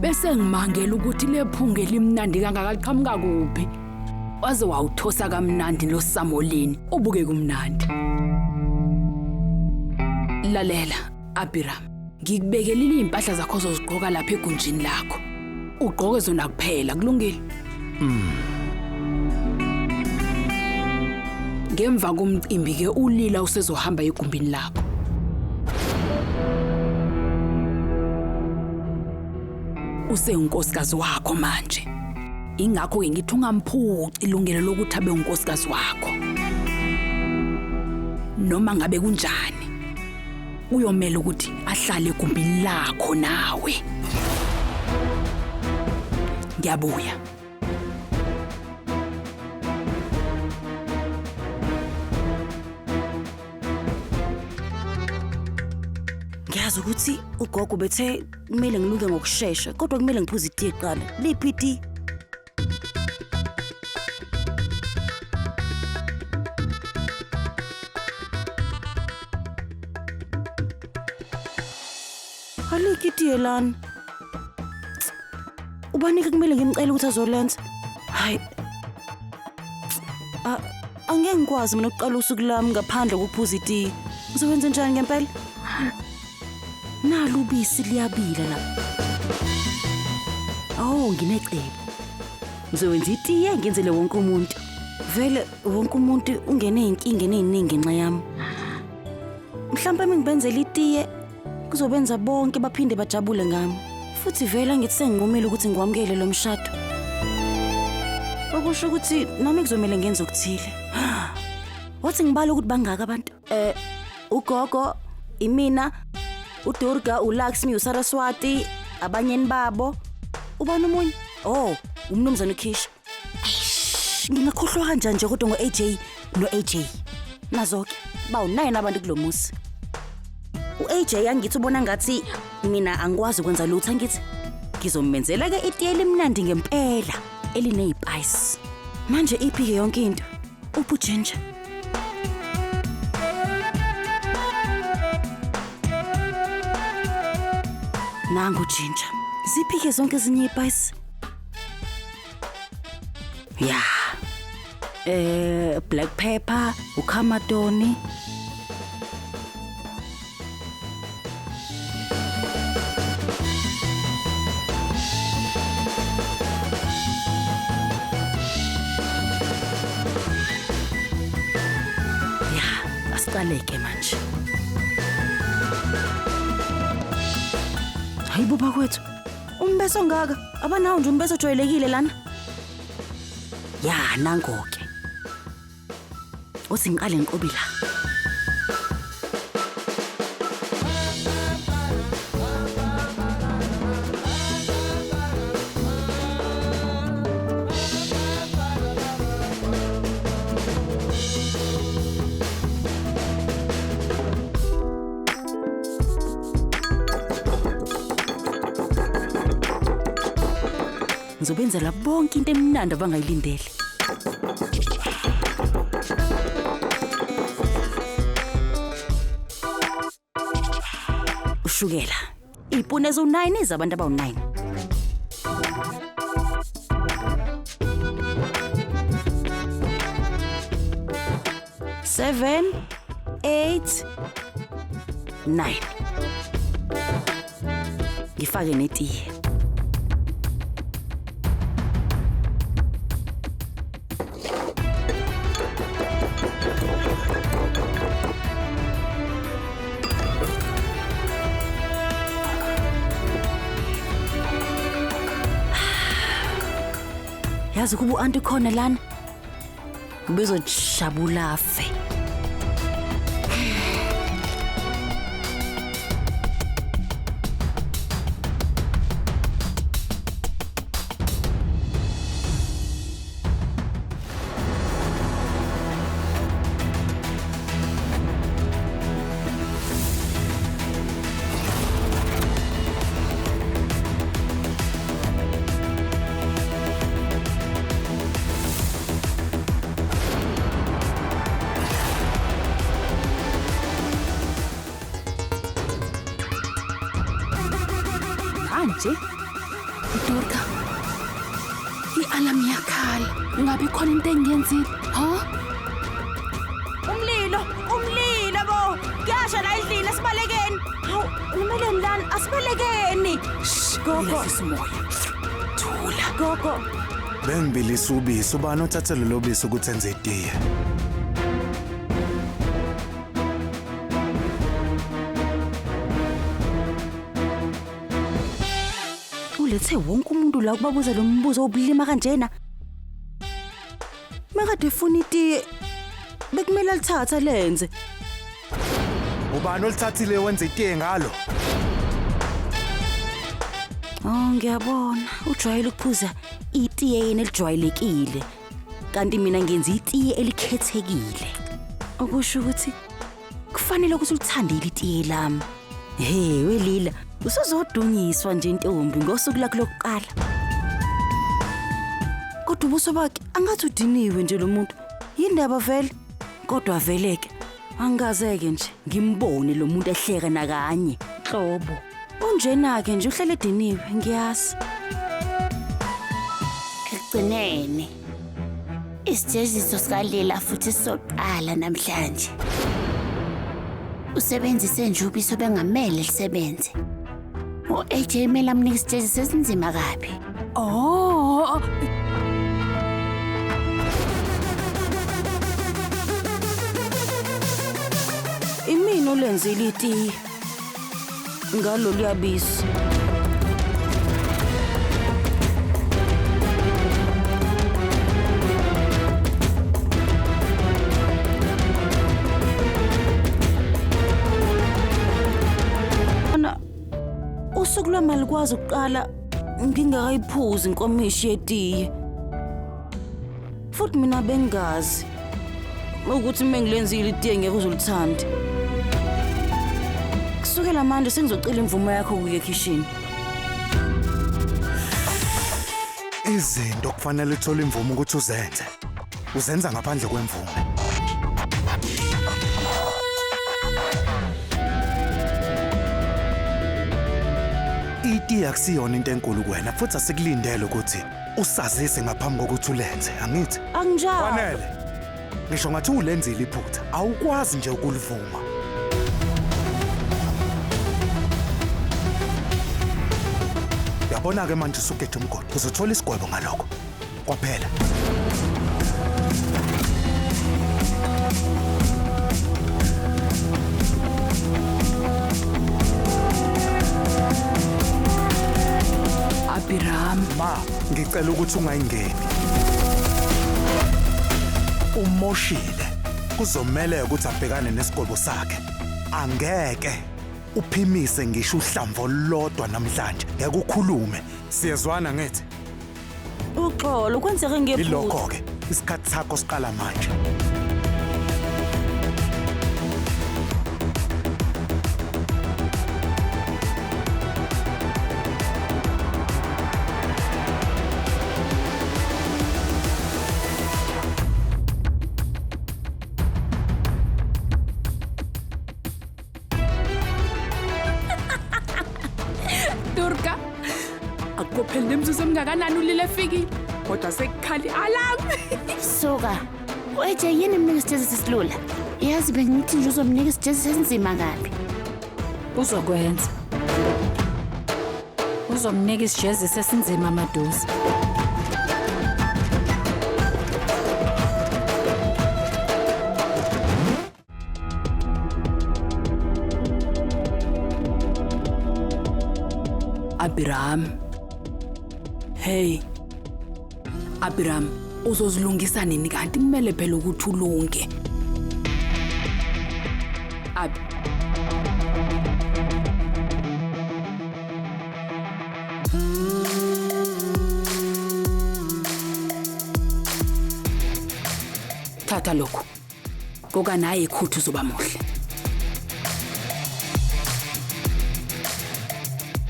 Bese ngimangela ukuthi lephunga elimnandi kangaka liqhamuka kuphi. Waze wawuthosa kamnandi lo samolini, ubuke kumnandi. Lalela, Abiram, ngikubekelile izimpahla zakho ozozigqoka lapha egunjini lakho. Ugqoke zona kuphela, kulungile? Ngemva komcimbi ke uLila usezohamba egumbini lakho. Usengunkosikazi wakho manje. Ingakho ke ngithi ungamphuci ilungelo lokuthi abe unkosikazi wakho. Noma ngabe kunjani, uyomela ukuthi ahlale egumbini lakho nawe. Ngiyabuya. Ngiyazi ukuthi ugogo bethe kumele ngiluke ngokushesha kodwa kumele ngiphuze itiye kuqala. Liphi itiye? Alikho itiye lana. Ubani-ke kumele ngimcele ukuthi azolenza? Hayi. Angeke ngikwazi mina ukuqala usuku lami ngaphandle kokuphuza itiye. Ngizokwenza njani ngempela? Nalu ubisi liyabila la. Oh, nginecebo. Ngizokwenza itiye ngenzele wonke umuntu. Vele wonke umuntu ungene ey'nkingeni ey'ningi ngenxa yami. Mhlawumpe uma ngibenzela itiye kuzobenza bonke baphinde bajabule ngami. Futhi vele angithi senginqumile ukuthi ngiwamukele lo mshado. Okusho ukuthi nami kuzomele ngenze okuthile. Wathi ngibala ukuthi bangaka abantu. Ugogo, imina, uDurga, uLaxmi, uSaraswati, abanyeni babo. Ubani omunye? Oh, umnumzane uKhish. Eish, ngingakhohlwa kanjani nje kodwa ngo-AJ no-AJ. Nazo-ke, bawu-9 abantu kulo muzi. U-AJ angithi ubona ngathi mina angikwazi ukwenza lutho angithi. Ngizomenzela-ke itiye elimnandi ngempela, eliney'payisi. Manje iphi-ke yonke into? Uphi uGinger? Nangu uGinger. Ziphi-ke zonke ezinye iy'payisi? Ya. Black pepper, ukhamadoni. Ya, asiqaleke manje. Hayibo bakwethu, umbeso ongaka, abanawo nje umbeso ojwayelekile lana. Ya, nango-ke. Uthi ngiqale ngiqobi la. Ngizobenzela bonke into emnandi abangayilindele. Ushukela. Iy'puni eziwu-9 ezabantu abawu-9. 7 8 9. Ngifake netiye. Yazi kuba u-anti khona lana ubezojabula afe. Manje Durga, i-alarm iyakhala. Ngabe ikhona into engiyenzile? Ha? Umlilo, umlilo bo. Kuyasha la endlini, asibalekeni. Hawu, umeleni lana? Asibalekeni. Shh, Gogo. Yehlisa umoya. Thula. Gogo, Bengibilisa ubisi, ubani othathe lelo bisi ukuthi enze itiye? Ulethe wonke umuntu la ukubabuza lo mbuzo obulima kanjena. Makade efuna itiye bekumele alithathe lenze. Ubani olithathile wenze itiye ngalo? Oh ngiyabona, ujwayele ukuphuza itiye yena elijwayelekile. Kanti mina ngenza itiye elikhethekile. Okusho ukuthi kufanele ukuthi ulithandile itiye lami. Hey welila, usuzodunyiswa nje intombi ngosuku lakho lokuqala. Kodwa ubuso bakhe angathi udiniwe nje lo muntu. Yindaba vele? Kodwa vele ke angikazeke nje ngimbone lo muntu ehleka nakanye. Hlobo. Unjena ke nje uhlele ediniwe ngiyazi. Ekugcineni isijeziso sikaLila futhi sizoqala namhlanje. Usebenzise nje ubisi obengamele lisebenze. U-AJ kumele amnike isijeziso esinzima kabi. Oh, Imina olenzile itiye. Ngalolu yabisi. Ana usuku lwami alikwazi ukuqala ngingakayiphuzi inkomishi yetiye. Futhi mina bengazi ukuthi mengilenzile itiye ngeke uzolithanda. Kusukela manje sengizocela imvumo yakho ukuya ekhishini. Izinto kufanele uthole imvume ukuthi uzenze. Uzenza ngaphandle kwemvume. Itiye akusiyona into enkulu kuwena futhi asikulindele ukuthi usazise ngaphambi kokuthi ulenze, angithi? Akunjalo. Kwanele. Ngisho ngathi ulenzile iphutha, awukwazi nje ukulivuma. Yabona ke manje usugeja umgodi, uzothola isigwebo ngalokho. Kwaphela. Abiram, Ma, ngicela ukuthi ungayingeni. Umoshile. Kuzomela ukuthi abhekane nesigwebo sakhe. Angeke uphimise ngisho uhlamvu olulodwa namhlanje. Ngeke ukhulume. Siyezwana ngithi. Uxolo kwenzeke ngephutha. Ilokho ke isikhathi sakho siqala manje. Durga. Akupheli nemzuzu emngakanani ulile efikile. Kodwa sekukhala i-alarm. Suka, u-AJ yini mnika isijeziso esilula? Yazi bengithi nje uzomnika isijeziso esinzima kabi. Uzokwenza. Uzomnika isijeziso esinzima maduze. Abiram. Hey. Abiram, uzozilungisa nini kanti kumele phela ukuthi ulunge. Abi. Thatha lokhu. Koka naye ikhuthu uzoba muhle.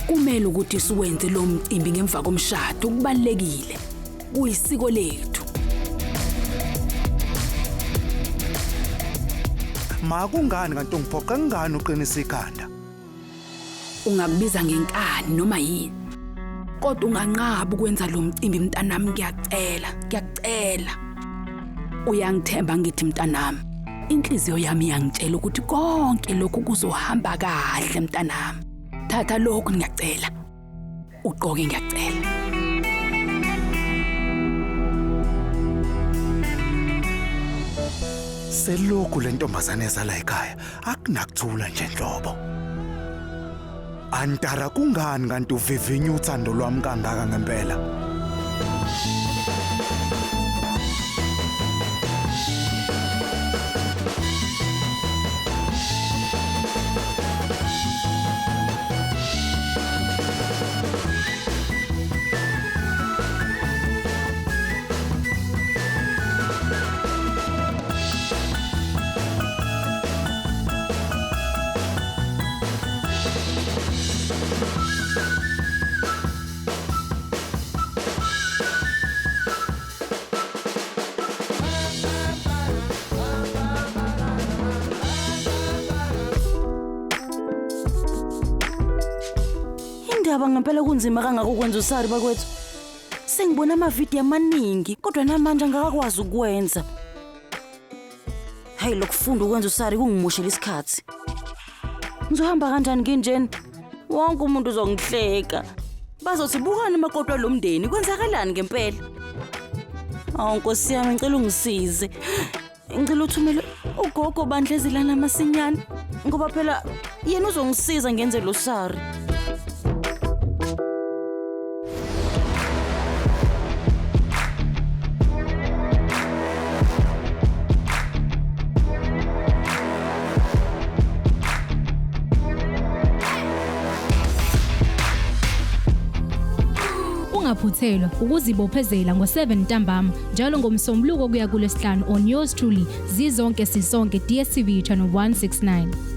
Kumele ukuthi siwenze lo mcimbi ngemva komshado, kubalekile. Kuyisiko lethu. Ma kungani kanti ungiphoqa ngani uqinisa ikhanda? Ungakubiza ngenkani noma yini. Kodwa unganqabi ukwenza lo mcimbi mntanami, ngiyacela, ngiyakucela. Uyangithemba ngithi mntanami. Inhliziyo yami iyangitshela ukuthi konke lokhu kuzohamba kahle mntanami. Thatha lokhu ngiyacela. Ugqoke ngiyacela. Selokhu le ntombazane ezala ekhaya akunakuthula nje nhlobo. Antara kungani kanti uvivinya uthando lwami kangaka ngempela? Indaba ngempela kunzima kangaka ukwenza usari bakwethu. Sengibona amavidiyo amaningi kodwa namanje angakakwazi ukwenza. Hayi lokufunda ukwenza usari kungimoshela isikhathi. Ngizohamba kanjani nginjena? Wonke umuntu uzongihleka. Bazothi bukani makoti lo mndeni kwenzakalani ngempela? Awu Nkosi yami ngicela ungisize. Ngicela uthumele ugogo bandla ezilana masinyane ngoba phela yena uzongisiza ngenze lo sari. Ungaphuthelwa ukuzibophezela ngo-7 ntambama njalo ngomsombuluko kuya kulwesihlanu on yours truly zizonke sisonke DStv channel 169.